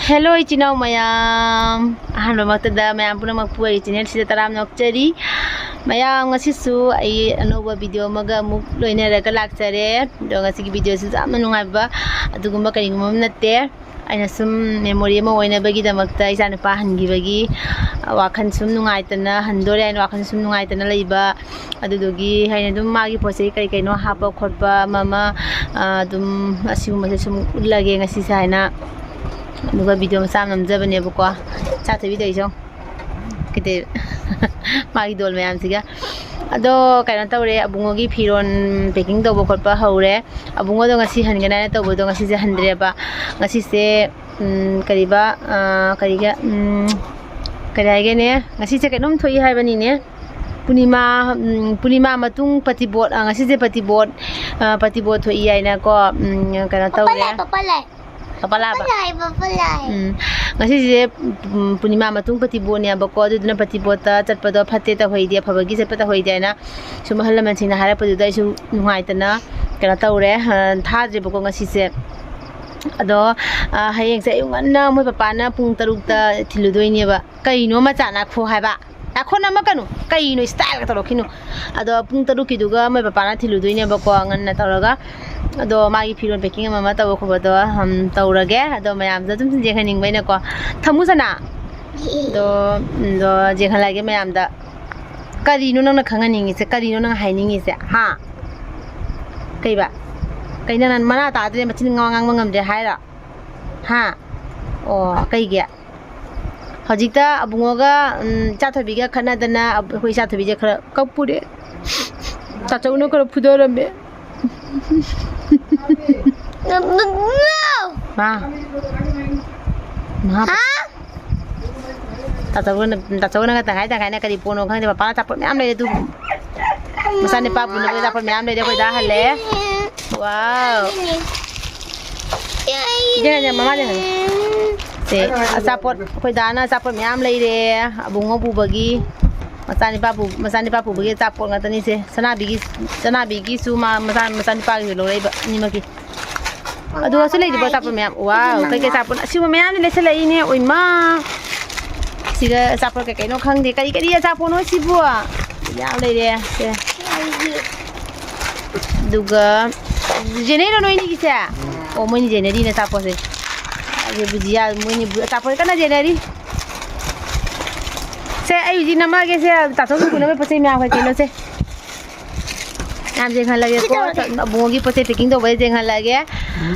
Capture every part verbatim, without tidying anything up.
Hello, ꯏꯆꯤꯟ ꯏꯅꯥꯎ ꯃꯌꯥꯝ꯫ ꯑꯍꯥꯟꯕꯃꯛꯇꯗ ꯃꯌꯥꯝ ꯄꯨꯝꯅꯃꯛꯄꯨ ꯑꯩꯒꯤ channel ꯁꯤꯗ ꯇꯔꯥꯝꯅ ꯑꯣꯛꯆꯔꯤ꯫ ꯃꯌꯥꯝ, ꯉꯁꯤꯁꯨ ꯑꯩ ꯑꯅꯧꯕ video ꯑꯃꯒ ꯑꯃꯨꯛ ꯂꯣꯏꯅꯔꯒ ꯂꯥꯛꯆꯔꯦ꯫ ꯑꯗꯣ ꯉꯁꯤꯒꯤ video ꯁꯤꯁꯨ ꯌꯥꯝꯅ ꯅꯨꯡꯉꯥꯏꯕ ꯑꯗꯨꯒꯨꯝꯕ ꯀꯔꯤꯒꯨꯝꯕ ꯑꯃ ꯅꯠꯇꯦ꯫ ꯑꯩꯅ ꯁꯨꯝ memory ꯑꯃ ꯑꯣꯏꯅꯕꯒꯤꯗꯃꯛꯇ ꯏꯆꯥꯅꯨꯄꯥ ꯍꯟꯈꯤꯕꯒꯤ ꯋꯥꯈꯜ ꯁꯨꯝ ꯅꯨꯡꯉꯥꯏꯇꯅ, ꯍꯟꯗꯣꯔꯦ ꯍꯥꯏꯅ ꯋꯥꯈꯜ ꯁꯨꯝ ꯅꯨꯡꯉꯥꯏꯇꯅ ꯂꯩꯕ꯫ ꯑꯗꯨꯗꯨꯒꯤ ꯑꯩꯅ ꯑꯗꯨꯝ ꯃꯥꯒꯤ ꯄꯣꯠ ꯆꯩ ꯀꯔꯤ ꯀꯩꯅꯣ ꯍꯥꯞꯄ ꯈꯣꯠꯄ ꯑꯃ ꯑꯃ, ꯑ, ꯑꯗꯨꯝ ꯑꯁꯤꯒꯨꯝꯕꯁꯦ ꯁꯨꯝ ꯎꯠꯂꯒꯦ ꯉꯁꯤꯁꯦ ꯍꯥꯏꯅ꯫ ꯑꯗꯨꯒ video ꯃꯆꯥ ꯑꯃ ꯅꯝꯖꯕꯅꯦꯕꯀꯣ꯫ ꯆꯥ ꯊꯣꯏꯕꯤꯗ ꯑꯩꯁꯨ ꯀꯩꯗꯧ-, ꯃꯥꯒꯤ ꯗꯣꯜ ꯃꯌꯥꯝꯁꯤꯒ꯫ ꯑꯗꯣ ꯀꯩꯅꯣ ꯇꯧꯔꯦ, ꯑꯕꯨꯡꯉꯣꯒꯤ ꯐꯤꯔꯣꯜ packing ꯇꯧꯕ ꯈꯣꯠꯄ ꯍꯧꯔꯦ꯫ ꯑꯕꯨꯡꯉꯣꯗꯣ ꯉꯁꯤ ꯍꯟꯒꯅꯤ ꯍꯥꯏꯅ ꯇꯧꯕꯗꯣ ꯉꯁꯤꯁꯦ ꯍꯟꯗ꯭ꯔꯦꯕ꯫ ꯉꯁꯤꯁꯦ, ꯎꯝ, ꯀꯔꯤꯕ, ꯑ, ꯀꯔꯤꯒ, ꯎꯝ, ꯀꯔꯤ ꯍꯥꯏꯒꯦꯅꯦ? ꯉꯁꯤꯁꯦ ꯀꯩꯅꯣꯝ ꯊꯣꯛꯏ ꯍꯥꯏꯕꯅꯤꯅꯦ꯫ ꯄꯨꯔꯅꯤꯃꯥ, ꯎꯝ, ꯄꯨꯔꯅꯤꯃꯥ ꯃꯇꯨꯡ ꯄꯇꯤꯕꯣꯠ, ꯑ, ꯉꯁꯤꯁꯦ ꯄꯇꯤꯕꯣꯠ, ꯑ, ꯄꯇꯤꯕꯣꯠ ꯊꯣꯛꯏ ꯍꯥꯏꯅꯀꯣ, ꯎꯝ, ꯀꯩꯅꯣ ꯄꯄꯥ ꯇꯧꯔꯦ꯫ ꯂꯥꯏ, ꯄꯄꯥ ꯂꯥꯏ꯫ ꯄꯄꯥ ꯂꯥꯏꯕ꯫ ꯄꯄꯥ ꯂꯥꯏ, ꯄꯄꯥ ꯂꯥꯏ꯫ ꯎꯝ, ꯉꯁꯤꯁꯦ, ꯎꯝ, ꯄꯨꯔꯅꯤꯃꯥ ꯃꯇꯨꯡ ꯄꯇꯤꯕꯣꯠꯅꯦꯕꯀꯣ, ꯑꯗꯨꯗꯨꯅ ꯄꯇꯤꯕꯣꯠꯇ ꯆꯠꯄꯗꯣ ꯐꯠꯇꯦ ꯇꯧꯍꯩꯗꯦ, ꯑꯐꯕꯒꯤ ꯆꯠꯄ ꯇꯧꯍꯩꯗꯦ ꯍꯥꯏꯅ ꯁꯨꯝ ꯑꯍꯜ ꯂꯃꯟꯁꯤꯡꯅ ꯍꯥꯏꯔꯛꯄꯗꯨꯗ ꯑꯩꯁꯨ ꯅꯨꯡꯉꯥꯏꯇꯅ ꯀꯩꯅꯣ ꯇꯧꯔꯦ, ꯑ, ꯊꯥꯗ꯭ꯔꯦꯕꯀꯣ ꯉꯁꯤꯁꯦ꯫ ꯑꯗꯣ, ꯑ, ꯍꯌꯦꯡꯁꯦ ꯑꯌꯨꯛ ꯉꯟꯅ ꯃꯣꯏ ꯄꯄꯥꯅ ꯄꯨꯡ ꯇꯔꯨꯛꯇ ꯊꯤꯜꯂꯨꯗꯣꯏꯅꯦꯕ꯫ ꯀꯩꯅꯣ ꯃꯆꯥ ꯅꯥꯈꯣ ꯍꯥꯏꯕ? ꯅꯥꯈꯣ ꯅꯝꯃꯛꯀꯅꯨ꯫ ꯀꯩꯅꯣ styleꯒ ꯇꯧꯔꯛꯈꯤꯅꯨ꯫ ꯑꯗꯣ ꯄꯨꯡ ꯇꯔꯨꯛꯀꯤꯗꯨꯒ ꯃꯣꯏ ꯄꯄꯥꯅ ꯊꯤꯜꯂꯨꯗꯣꯏꯅꯦꯕꯀꯣ, ꯉꯟꯅ ꯇꯧꯔꯒ꯫ ꯑꯗꯣ ꯃꯥꯒꯤ ꯐꯤꯔꯣꯜ packing ꯑꯃ ꯑꯃ ꯇꯧꯕ ꯈꯣꯠꯄꯗꯣ, ꯎꯝ, ꯇꯧꯔꯒꯦ꯫ ꯑꯗꯣ ꯃꯌꯥꯝꯗ ꯑꯗꯨꯝ ꯌꯦꯡꯍꯟꯅꯤꯡꯕꯩꯅꯀꯣ꯫ ꯊꯝꯃꯨ ꯁꯅꯥ꯫ ꯑꯗꯣ, ꯑꯗꯣ ꯌꯦꯡꯍꯜꯂꯒꯦ ꯃꯌꯥꯝꯗ꯫ ꯀꯔꯤꯅꯣ ꯅꯪꯅ ꯈꯪꯍꯟꯅꯤꯡꯉꯤꯁꯦ? ꯀꯔꯤꯅꯣ ꯅꯪ ꯍꯥꯏꯅꯤꯡꯉꯤꯁꯦ? ꯍꯥ? ꯀꯩꯕ? ꯀꯩ ꯅꯪꯅ ꯃꯅꯥ ꯇꯥꯗ꯭ꯔꯦ, ꯃꯆꯤꯟ ꯉꯥꯡ ꯉꯥꯡꯕ ꯉꯝꯗ꯭ꯔꯦ ꯍꯥꯏꯔꯣ? ꯍꯥ? ꯑꯣ, ꯀꯩꯒꯤ? ꯍꯧꯖꯤꯛꯇ ꯑꯕꯨꯡꯉꯣꯒ, ꯎꯝ, ꯏꯆꯥꯊꯣꯏꯕꯤꯒ ꯈꯠꯅꯗꯅ ꯑꯩꯈꯣꯏ ꯏꯆꯥꯊꯣꯏꯕꯤꯁꯦ ꯈꯔ ꯀꯞꯄꯨꯔꯦ꯫ ꯇꯥꯆꯧꯅ ꯈꯔ ꯐꯨꯗꯔꯝꯃꯦ꯫ ꯃꯥ꯫ ꯃꯥ꯫ ꯍꯥ? ꯇꯥꯆꯧꯅ, ꯇꯥꯆꯧꯅꯒ ꯇꯪꯈꯥꯏ ꯇꯪꯈꯥꯏꯅ ꯀꯔꯤ ꯄꯣꯠꯅꯣ ꯈꯪꯗꯦ, ꯃꯄꯥꯟ ꯑꯆꯥꯄꯣꯠ ꯃꯌꯥꯝ ꯂꯩꯔꯦ ꯑꯗꯨꯕꯨ꯫ ꯃꯆꯥꯅꯤꯄꯥ ꯄꯨꯅꯕ ꯑꯆꯥꯄꯣꯠ ꯃꯌꯥꯝ ꯂꯩꯔꯦ, ꯑꯩꯈꯣꯏ ꯗꯥ ꯍꯜꯂꯦ꯫ ꯋꯥꯎ꯫ ꯏꯆꯦ ꯍꯟꯅ ꯃꯃꯥꯗ ꯍꯟꯅ꯫ ꯁꯦ, ꯑꯆꯥꯄꯣꯠ, ꯑꯩꯈꯣꯏ ꯗꯥꯅ ꯑꯆꯥꯄꯣꯠ ꯃꯌꯥꯝ ꯂꯩꯔꯦ, ꯑꯕꯨꯡꯉꯣ ꯄꯨꯕꯒꯤ꯫ ꯃꯆꯥꯅꯤꯄꯥ ꯄꯨ-, ꯃꯆꯥꯅꯤꯄꯥ ꯄꯨꯕꯒꯤ ꯑꯆꯥꯄꯣꯠ ꯉꯥꯛꯇꯅꯤꯁꯦ꯫ ꯁꯅꯥꯕꯤꯒꯤ, ꯁꯅꯥꯕꯤꯒꯤꯁꯨ ꯃꯥ, ꯃꯆꯥ, ꯃꯆꯥꯅꯤꯄꯥꯒꯤꯁꯨ ꯂꯧꯔꯛꯏꯕ ꯑꯅꯤꯃꯛꯀꯤ꯫ ꯑꯗꯨꯒꯁꯨ ꯂꯩꯔꯤꯕꯣ ꯑꯆꯥꯄꯣꯠ ꯃꯌꯥꯝ? ꯋꯥꯎ, ꯀꯩꯀꯩ ꯑꯆꯥꯄꯣꯠ? ꯑꯁꯤꯕ ꯃꯌꯥꯝꯗꯤ ꯂꯩꯁꯜꯂꯛꯏꯅꯦ꯫ ꯑꯣꯏꯃꯥ! ꯁꯤꯒ ꯑꯆꯥꯄꯣꯠ ꯀꯩ ꯀꯩꯅꯣ ꯈꯪꯗꯦ꯫ ꯀꯔꯤ ꯀꯔꯤ ꯑꯆꯥꯄꯣꯠꯅꯣ ꯁꯤꯕꯨ? ꯌꯥꯝ ꯂꯩꯔꯦ꯫ ꯁꯦ꯫ ꯑꯗꯨꯒ ꯌꯦꯟꯅꯩꯔꯣ ꯅꯣꯏꯅꯤꯒꯤꯁꯦ? ꯑꯣ, ꯃꯣꯏꯅꯤ ꯌꯦꯟꯅꯔꯤꯅꯦ ꯑꯆꯥꯄꯣꯠꯁꯦ꯫ ꯑꯗꯨ ꯕꯨꯖꯤꯌꯥ, ꯃꯣꯏꯅꯤ ꯕꯨ-, ꯑꯆꯥꯄꯣꯠ ꯀꯟꯅ ꯌꯦꯟꯅꯔꯤ꯫ ꯁꯦ, ꯑꯩ ꯍꯧꯖꯤꯛ ꯅꯝꯃꯛꯑꯒꯦ꯫ ꯁꯦ, ꯇꯥꯊꯣꯛ ꯄꯨꯅꯕ ꯄꯣꯠ ꯆꯩ ꯃꯌꯥꯝ ꯀꯩ ꯀꯩꯅꯣꯁꯦ꯫ ꯌꯥꯝ ꯌꯦꯡꯍꯜꯂꯒꯦꯀꯣ꯫ ꯑꯕꯨꯡꯉꯣꯒꯤ ꯄꯣꯠ ꯆꯩ packing ꯇꯧꯕ ꯌꯦꯡꯍꯜꯂꯒꯦ꯫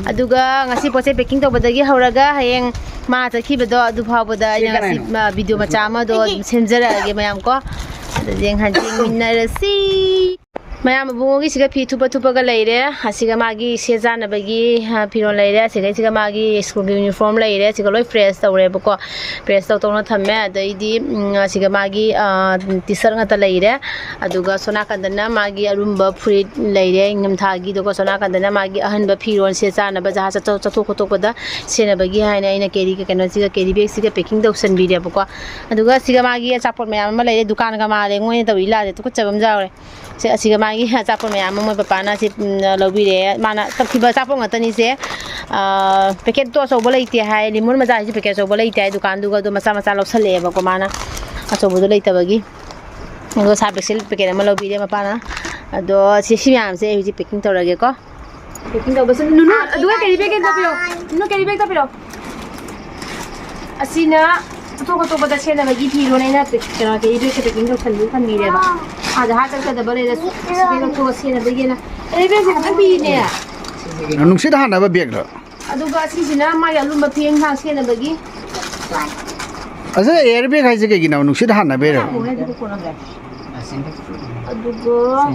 ꯑꯗꯨꯒ ꯉꯁꯤ ꯄꯣꯠ ꯆꯩ packing ꯇꯧꯕꯗꯒꯤ ꯍꯧꯔꯒ ꯍꯌꯦꯡ ꯃꯥ ꯆꯠꯈꯤꯕꯗꯣ ꯑꯗꯨ ꯐꯥꯎꯕꯗ ꯑꯩꯅ ꯉꯁꯤ, ꯑ, video ꯃꯆꯥ ꯑꯃꯗꯣ ꯁꯦꯝꯖꯔꯛꯑꯒꯦ ꯃꯌꯥꯝ ꯀꯣ꯫ ꯑꯗꯨꯗꯤ ꯌꯦꯡꯍꯟ-, ꯌꯦꯡꯃꯤꯟꯅꯔꯁꯤ꯫ ꯃꯌꯥꯝ ꯑꯕꯨꯡꯉꯣꯒꯤꯁꯤꯒ ꯐꯤ ꯊꯨꯞꯄ ꯊꯨꯞꯄꯒ ꯂꯩꯔꯦ꯫ ꯑꯁꯤꯒ ꯃꯥꯒꯤ ꯁꯦꯠ ꯆꯥꯅꯕꯒꯤ, ꯑ, ꯐꯤꯔꯣꯜ ꯂꯩꯔꯦ꯫ ꯑꯁꯤꯒꯩꯁꯤꯒ ꯃꯥꯒꯤ school ꯒꯤ uniform ꯂꯩꯔꯦ꯫ ꯑꯁꯤꯒ ꯂꯣꯏ press ꯇꯧꯔꯦꯕꯀꯣ꯫ Press ꯇꯧ ꯇꯧꯅ ꯊꯝꯃꯦ꯫ ꯑꯗꯩꯗꯤ, ꯎꯝ, ꯑꯁꯤꯒ ꯃꯥꯒꯤ, ꯑ, T-shirt ꯉꯥꯛꯇ ꯂꯩꯔꯦ꯫ ꯑꯗꯨꯒ ꯁꯣꯝ ꯅꯥꯀꯟꯗꯅ ꯃꯥꯒꯤ ꯑꯔꯨꯝꯕ ꯐꯨꯔꯤꯠ ꯂꯩꯔꯦ ꯏꯪꯊꯝꯊꯥꯒꯤ꯫ ꯑꯗꯨꯒ ꯁꯣꯝ ꯅꯥꯀꯟꯗꯅ ꯃꯥꯒꯤ ꯑꯍꯟꯕ ꯐꯤꯔꯣꯜ ꯁꯦꯠ ꯆꯥꯅꯕ ꯖꯍꯥꯖ ꯆꯠꯊꯣꯛ, ꯆꯠꯊꯣꯛ ꯈꯣꯠꯇꯣꯛꯄꯗ ꯁꯦꯠꯅꯕꯒꯤ ꯍꯥꯏꯅ ꯑꯩꯅ carry ꯀꯩꯅꯣꯁꯤꯒ, carry bag ꯁꯤꯒ packing ꯇꯧꯁꯟꯕꯤꯔꯦꯕꯀꯣ꯫ ꯑꯗꯨꯒ ꯁꯤꯒ ꯃꯥꯒꯤ ꯑꯆꯥꯄꯣꯠ ꯃꯌꯥꯝ ꯑꯃ ꯂꯩꯔꯦ꯫ ꯗꯨꯀꯥꯟꯒ ꯃꯥꯜꯂꯦ ꯃꯣꯏꯅ ꯇꯧꯔꯤ ꯂꯤꯂꯥꯁꯦ꯫ ꯇꯨꯀꯠꯆꯕ ꯑꯃ ꯌꯥꯎꯔꯦ꯫ ꯁꯦ, ꯑꯁꯤꯒ ꯃꯥꯒꯤ ꯑꯆꯥꯄꯣꯠ ꯃꯌꯥꯝ ꯑꯃ ꯃꯣꯏ ꯄꯄꯥꯅ ꯁꯤ, ꯎꯝ, ꯂꯧꯕꯤꯔꯦ꯫ ꯃꯥꯅ ꯇꯞꯈꯤꯕ ꯑꯆꯥꯄꯣꯠ ꯉꯥꯛꯇꯅꯤꯁꯦ꯫ ꯑꯥ, packet ꯇꯣ ꯑꯆꯧꯕ ꯂꯩꯇꯦ ꯍꯥꯏ, ꯂꯤꯃꯣꯟ ꯃꯆꯥꯁꯤꯁꯨ packet ꯑꯆꯧꯕ ꯂꯩꯇꯦ ꯍꯥꯏ, ꯗꯨꯀꯥꯟꯗꯨꯒ ꯑꯗꯨꯝ ꯃꯆꯥ ꯃꯆꯥ ꯂꯧꯁꯜꯂꯛꯑꯦꯕꯀꯣ ꯃꯥꯅ, ꯑꯆꯧꯕꯗꯣ ꯂꯩꯇꯕꯒꯤ꯫ ꯑꯗꯣ ꯁꯥꯔꯞ ꯑꯦꯛꯁꯦꯜ packet ꯑꯃ ꯂꯧꯕꯤꯔꯦ ꯃꯄꯥꯅ꯫ ꯑꯗꯣ ꯁꯤ, ꯁꯤ ꯃꯌꯥꯝꯁꯦ ꯑꯩ ꯍꯧꯖꯤꯛ packing ꯇꯧꯔꯒꯦꯀꯣ꯫ Packing ꯇꯧꯕꯁꯦ ꯅꯨꯅꯨ, ꯑꯗꯨꯒ carry bag ꯍꯦꯛ ꯇꯧꯕꯤꯔꯣ꯫ ꯅꯨꯅꯨ, carry bag ꯇꯧꯕꯤꯔꯣ꯫ ꯑꯁꯤꯅ ꯆꯠꯊꯣꯛ ꯈꯣꯠꯇꯣꯛꯄꯗ ꯁꯦꯠꯅꯕꯒꯤ ꯐꯤꯔꯣꯜ ꯑꯩꯅ ꯄꯦꯛ-, ꯀꯩꯅꯣ, carry bag ꯇ packing ꯇꯧꯁꯟꯕꯤꯌꯨ ꯊꯝꯕꯤꯔꯦꯕ꯫ ꯑꯥꯗ ꯍꯥ ꯆꯠꯀꯗꯕ ꯂꯩꯔꯁꯨ ꯁꯤꯗꯩ ꯂꯧꯊꯣꯛꯑ ꯁꯦꯠꯅꯕꯒꯤꯅ carry bag ꯁꯦ ꯃꯊꯛ ꯄꯤꯔꯤꯅꯦ꯫ ꯅꯨꯡꯁꯤꯠ ꯍꯥꯟꯅꯕ bag ꯂꯣ? ꯑꯗꯨꯒ ꯑꯁꯤꯁꯤꯅ ꯃꯥꯒꯤ ꯑꯂꯨꯝꯕ ꯐꯤ ꯑꯌꯨꯛ ꯅꯨꯡꯗꯥꯡ ꯁꯦꯠꯅꯕꯒꯤ꯫ ꯑꯁꯤ air bag ꯍꯥꯏꯁꯦ ꯀꯩꯒꯤꯅꯣ? ꯅꯨꯡꯁꯤꯠ ꯍꯥꯟꯅꯕꯩꯔꯣ? ꯑꯗꯨꯒ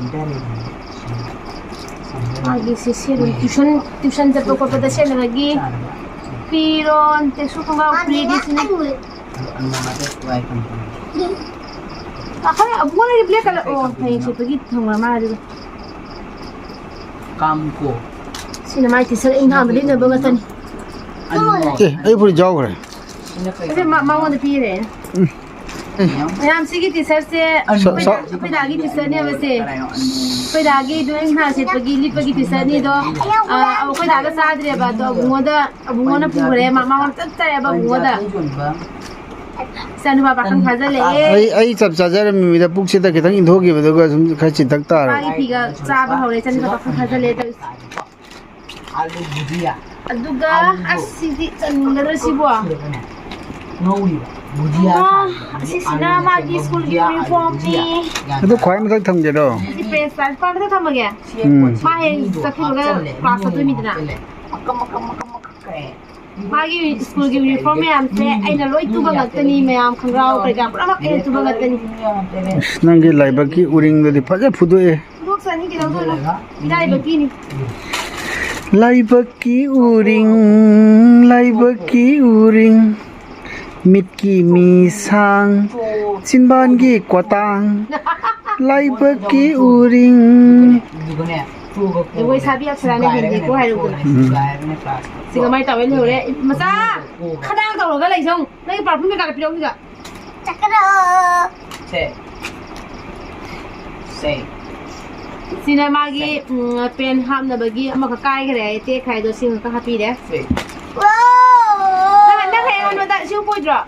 ꯃꯥꯒꯤ ꯁꯤ ꯁꯦꯠꯅ tuition, tuition ꯆꯠꯄ ꯈꯣꯠꯄꯗ ꯁꯦꯠꯅꯕꯒꯤ ꯐꯤꯔꯣꯟ, ꯇꯦꯛꯁꯨ ꯈꯣꯡꯒ꯭ꯔꯥꯎ ꯐꯨꯔꯤꯠ ꯁꯤꯅ꯫ ꯑꯩꯈꯣꯏ ꯑꯕꯨꯡꯉꯣꯒꯤ black colour, ꯑꯣ, ꯍꯌꯦꯡ ꯁꯦꯠꯄꯒꯤ ꯊꯝꯈ꯭ꯔ ꯃꯥꯜꯂꯦ ꯑꯗꯨꯒ꯫ ꯀꯥꯝꯀꯣ꯫ ꯁꯤꯅ ꯃꯥꯏ T-shirt ꯏꯪꯊꯝꯗ ꯂꯤꯠꯅꯕ ꯉꯥꯛꯇꯅꯤ꯫ ꯑꯦ, ꯑꯩ ꯐꯨꯔꯤꯠ ꯌꯥꯎꯈ꯭ꯔꯦ꯫ ꯑꯗꯨ ꯃ-, ꯃꯉꯣꯟꯗ ꯄꯤꯔꯦ꯫ ꯎꯝ꯫ ꯃꯌꯥꯝ, ꯁꯤꯒꯤ ꯇꯤ ꯁꯥꯔꯠꯁꯦ ꯑꯩꯈꯣꯏ ꯗꯥ-, ꯑꯩꯈꯣꯏ ꯗꯥꯒꯤ ꯇꯤ ꯁꯥꯔꯠꯅꯦꯕ ꯁꯦ꯫ ꯑꯩꯈꯣꯏ ꯗꯥꯒꯤ ꯗ꯭ꯔꯣꯌꯤꯡ ꯁꯥ ꯁꯦꯠꯄꯒꯤ ꯂꯤꯠꯄꯒꯤ ꯇꯤ ꯁꯥꯔꯠꯅꯤ ꯑꯗꯣ, ꯑ, ꯑꯩꯈꯣꯏ ꯗꯥꯒ ꯆꯥꯗ꯭ꯔꯦꯕ ꯑꯗꯣ, ꯑꯕꯨꯡꯉꯣꯗ, ꯑꯕꯨꯡꯉꯣꯅ ꯄꯨꯈ꯭ꯔꯦ꯫ ꯃꯥ-, ꯃꯉꯣꯟꯗ ꯆꯞ ꯆꯥꯏꯌꯦꯕ ꯑꯕꯨꯡꯉꯣꯗ꯫ ꯏꯆꯥꯅꯨꯄꯥ ꯄꯥꯈꯪ ꯐꯥꯖꯜꯂꯛꯑꯦ꯫ ꯑꯩ, ꯑꯩ ꯆꯞ ꯆꯥꯖꯔꯝꯃꯤꯗ ꯄꯨꯛꯁꯤꯗ ꯈꯤꯇꯪ ꯏꯟꯊꯣꯛꯈꯤꯕꯗꯨꯒ ꯁꯨꯝ ꯈꯔ ꯆꯤꯟꯊꯛ ꯇꯥꯔꯕ꯫ ꯃꯥꯒꯤ ꯐꯤꯒ ꯆꯥꯕ ꯍꯧꯔꯦ꯫ ꯏꯆꯥꯅꯨꯄꯥ ꯄꯥꯈꯪ ꯐꯥꯖꯜꯂꯛꯑꯦ ꯇꯧꯔꯤꯁꯦ꯫ ꯑꯗꯨꯒ, ꯑꯁ, ꯁꯤꯗꯤ ꯆꯟꯒꯗ꯭ꯔꯥ ꯁꯤꯕꯣ? ꯉꯧꯔꯤꯕ ꯕꯨꯖꯤꯌꯥ ꯑꯣ, ꯁꯥꯔꯤꯕ ꯑꯁꯤꯁꯤꯅ ꯃꯥꯒꯤ ꯁ꯭ꯀꯨꯜꯒꯤ ꯌꯨꯅꯤꯐꯣꯔꯝꯅꯤ꯫ ꯑꯗꯨ ꯈ꯭ꯋꯥꯏ ꯃꯊꯛ ꯊꯝꯒꯦꯔꯣ? ꯁꯤ ꯄ꯭ꯔꯦꯁ ꯄꯥꯏ-, ꯄꯥꯏꯕꯗ ꯊꯝꯃꯒꯦ꯫ ꯎꯝ꯫ ꯃꯥ ꯍꯌꯦꯡ ꯆꯠꯈꯤꯕꯒ ꯀ꯭ꯂꯥꯁ ꯆꯠꯇꯣꯏꯃꯤꯗꯅ꯫ ꯃꯀꯛ, ꯃꯀꯛ, ꯃꯀꯛ, ꯃꯀꯛ ꯀꯛꯑꯦ꯫ ꯃꯥꯒꯤ ꯁ꯭ꯀꯨꯜꯒꯤ ꯌꯨꯅꯤꯐꯣꯔꯝ ꯃꯌꯥꯝꯁꯦ ꯑꯩꯅ ꯂꯣꯏ ꯇꯨꯕ ꯉꯥꯛꯇꯅꯤ, ꯃꯌꯥꯝ ꯈꯪꯒ꯭ꯔꯥꯎ ꯀꯩꯀꯥ ꯄꯨꯝꯅꯃꯛ ꯑꯩꯅ ꯇꯨꯕ ꯉꯥꯛꯇꯅꯤ꯫ ꯑꯁ, ꯅꯪꯒꯤ ꯂꯥꯏꯕꯛꯀꯤ ꯎꯔꯤꯡꯗꯨꯗꯤ ꯐꯖ ꯐꯨꯗꯣꯛꯑꯦ꯫ ꯐꯨꯗꯣꯛꯆꯅꯤ, ꯀꯩꯗꯧꯗꯣꯏꯅꯣ? ꯏꯔꯥꯏꯕꯛꯀꯤꯅꯤ꯫ ꯂꯥꯏꯕꯛꯀꯤ ꯎꯔꯤꯡ, ꯂꯥꯏꯕꯛꯀꯤ ꯎꯔꯤꯡ, ꯃꯤꯠꯀꯤ ꯃꯤꯁꯥꯡ, ꯆꯤꯟꯕꯥꯟꯒꯤ ꯀꯣꯇꯥꯡ, ꯂꯥꯏꯕꯛꯀꯤ ꯎꯔꯤꯡ꯫ ꯑꯗꯨꯒꯅꯦ, ꯆꯨꯒ ꯖꯒꯣꯏ ꯁꯥꯕꯤ ꯑꯞꯁꯔꯥꯅ ꯍꯦꯟꯒꯦꯀꯣ ꯍꯥꯏꯔꯨꯕꯗꯣ꯫ ꯎꯝ꯫ ꯁꯤ ꯀꯃꯥꯏꯅ ꯇꯧꯋꯦ? ꯂꯩꯍꯧꯔꯦ꯫ ꯃꯆꯥ! ꯈꯗꯥꯡ ꯇꯧꯔꯒ ꯂꯩꯖꯧ꯫ ꯅꯪꯒꯤ perfume ꯀꯩꯀꯥꯗꯣ ꯄꯤꯔꯛꯎ ꯁꯤꯗ꯫ ꯆꯠꯀꯗꯧ꯫ ꯁꯦ꯫ ꯁꯦ꯫ ꯁꯤꯅ ꯃꯥꯒꯤ, ꯁꯦ꯫ ꯎꯝ, ꯄꯦꯟ ꯍꯥꯞꯅꯕꯒꯤ ꯑꯃꯈꯛ ꯀꯥꯏꯈ꯭ꯔꯦ ꯍꯥꯏꯌꯦ, ꯇꯦꯛꯈ꯭ꯔꯦ ꯍꯥꯏꯗꯣ ꯁꯤ ꯑꯃꯈꯛ ꯍꯥꯞꯄꯤꯔꯦ꯫ ꯁꯦ꯫ ꯅꯪ, ꯅꯪ ꯍꯌꯦꯡ ꯑꯩꯉꯣꯟꯗ ꯁꯤ ꯎꯞꯄꯣꯏꯗ꯭ꯔꯣ?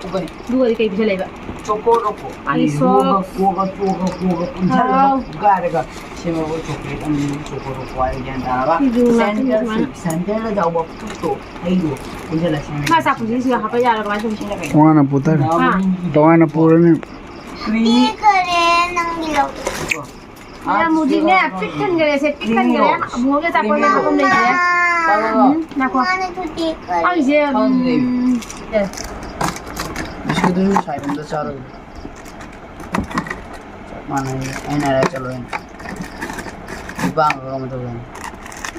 ꯎꯞꯀꯅꯤ꯫ ꯑꯗꯨꯒꯗꯤ ꯀꯩ ꯄꯤꯁꯜꯂꯛꯏꯕ? ꯆꯣꯀꯣ ꯔꯣꯀꯣ꯫ ꯑꯩ ꯑꯅꯤ ꯁꯣꯛ꯫ ꯂꯨꯑꯒ, ꯀꯣꯛꯑꯒ, ꯆꯣꯛꯑꯒ, ꯀꯣꯛꯑꯒ, ꯄꯨꯟꯁꯤꯜꯂꯒ ꯍꯥꯎ꯫ ꯒꯥꯏꯔꯒ ꯁꯦꯝꯃꯕ ꯆꯣꯀ꯭ꯂꯦꯠ ꯑꯃꯅꯤ, ꯆꯣꯀꯣ ꯔꯣꯀꯣ ꯍꯥꯏꯔ ꯒ꯭ꯌꯥꯟ ꯇꯥꯔꯕ? ꯁꯤꯁꯨ ꯉꯥꯛꯇꯅꯤ ꯁꯦꯟꯇꯔꯁꯤ, ꯁꯨꯃꯥꯏꯅ꯫ ꯁꯦꯟꯇꯔꯗ ꯌꯥꯎꯕ ꯐ꯭ꯔꯨꯠꯇꯣ, ꯍꯩꯗꯣ ꯄꯨꯟꯁꯤꯜꯂ ꯁꯦꯝꯃꯦ꯫ ꯃꯥ ꯆꯥꯛ ꯄꯨꯟꯁꯤꯒꯤꯁꯤꯒ ꯍꯥꯞꯄ ꯌꯥꯔꯕ ꯀꯃꯥꯏꯅ ꯇꯧꯅꯤ? ꯁꯤꯅ ꯀꯩꯅꯣ? ꯇꯣꯉꯥꯟꯅ ꯄꯨꯊꯔꯦ꯫ ꯍꯥ? ꯇꯣꯉꯥꯟꯅ ꯄꯨꯔꯅꯤ꯫ ꯄꯤꯈꯔꯦ ꯅꯪꯒꯤ ꯂꯧ꯫ ꯃꯌꯥꯝ ꯍꯧꯖꯤꯛꯅꯦ ꯄꯤꯛ ꯊꯟꯈꯔꯦ, ꯁꯦ ꯄꯤꯛ ꯊꯟꯈꯔꯦ꯫ ꯑꯕꯨꯡꯉꯣꯒꯤ ꯑꯆꯥꯄꯣꯠ ꯂꯩꯕ ꯃꯐꯝ ꯂꯩꯇ꯭ꯔꯦ꯫ ꯎꯝ, ꯉꯥꯏꯈꯣ꯫ ꯃꯥꯅ ꯊꯨꯗꯦꯛꯈꯔꯦ꯫ ꯑꯩꯁꯦ, ꯎꯝ, ꯑꯦ꯫ ꯕꯤꯁꯀꯨꯠꯇꯨꯁꯨ ꯁꯥꯏꯠ ꯑꯝꯗ ꯆꯥꯔꯣꯏ꯫ ꯆꯞ ꯃꯥꯟꯅꯩ꯫ ꯑꯩꯅ ꯍꯥꯏꯔ ꯆꯠꯂꯣ ꯑꯩꯅ꯫ ꯂꯨꯄꯥ ꯑꯃꯒ ꯑꯃ ꯇꯧꯒꯦ꯫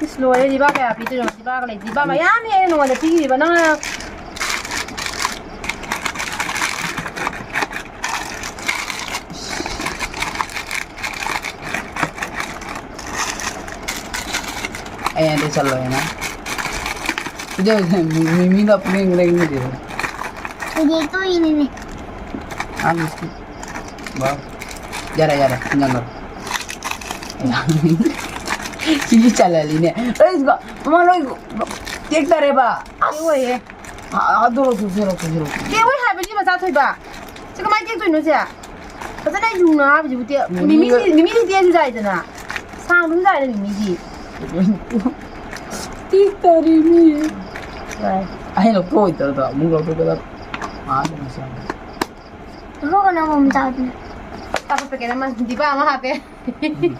ꯏꯁ, ꯂꯣꯏꯔꯦ꯫ ꯂꯨꯄꯥ ꯀꯌꯥ ꯄꯤꯗꯣꯏꯅꯣ? ꯂꯨꯄꯥꯒ ꯂꯩꯇꯦ꯫ ꯂꯨꯄꯥ ꯃꯌꯥꯝꯅꯦ ꯑꯩꯅ ꯅꯉꯣꯟꯗ ꯄꯤꯔꯤꯕ꯫ ꯅꯪꯅ ꯑꯩ ꯑꯗꯨ ꯆꯠꯂꯣꯏꯅ꯫ ꯁꯤꯗ ꯃꯤ-, ꯃꯤ-, ꯃꯤꯗꯣ ꯄꯨꯡꯂꯦꯡ ꯂꯦꯡꯉꯤꯗꯨꯕꯨ꯫ ꯍꯧꯖꯤꯛ ꯇꯣꯛꯏꯅꯤꯅꯦ꯫ Half biscuit. ꯕꯥꯎ꯫ ꯌꯥꯔꯦ, ꯌꯥꯔꯦ, ꯏꯟꯖꯥꯡ ꯂꯧꯔꯣ꯫ ꯁꯤꯗꯤ ꯆꯜꯂꯜꯂꯤꯅꯦ꯫ ꯂꯣꯏ ꯃꯃꯥ ꯂꯣꯏ ꯇꯦꯛꯇꯔꯦꯕ꯫ ꯑꯁ꯫ ꯀꯦꯛ ꯑꯣꯏꯌꯦ꯫ ꯑ, ꯑꯗꯨ ꯂꯧꯊꯣꯛꯁꯤ, ꯂꯧꯊꯣꯛꯁꯤ, ꯂꯧꯊꯣꯛꯁꯤ꯫ ꯀꯦꯛ ꯑꯣꯏ ꯍꯥꯏꯕꯅꯤ ꯃꯆꯥ ꯊꯣꯏꯕ꯫ ꯁꯤ ꯀꯃꯥꯏꯅ ꯇꯦꯛꯇꯣꯏꯅꯣ ꯁꯦ? ꯐꯖꯅ ꯌꯨꯡꯅ ꯍꯥꯞꯄꯤꯁꯤꯕꯨ ꯇꯦꯛ-, ꯃꯤꯃꯤ-, ꯃꯤꯃꯤꯁꯤ, ꯃꯤꯃꯤꯁꯤ ꯇꯦꯛꯑꯁꯨ ꯌꯥꯏꯗꯅ꯫ ꯁꯥꯡꯗꯨꯝ ꯌꯥꯏꯗ ꯃꯤꯃꯤꯗꯤ꯫ ꯇꯦꯛꯇꯔꯦꯃꯤ꯫ ꯑꯩ ꯂꯧꯊꯣꯛꯑꯣꯏꯗ꯭ꯔꯗꯣ ꯑꯃꯨꯛ ꯂꯧꯊꯣꯛꯀꯗꯕ꯫ ꯃꯥ ꯑꯗꯨꯝ ꯁꯦꯝꯕ꯫ ꯂꯧꯊꯣꯛꯀꯅꯨ ꯑꯃꯃꯝ ꯆꯥꯕꯗꯨꯅ꯫ ꯑꯇꯣꯞꯄ ꯄꯦꯀꯦꯠ ꯑꯃ, ꯗꯤꯕꯥ ꯑꯃ ꯍꯥꯞꯄꯦ꯫ ꯎꯝ꯫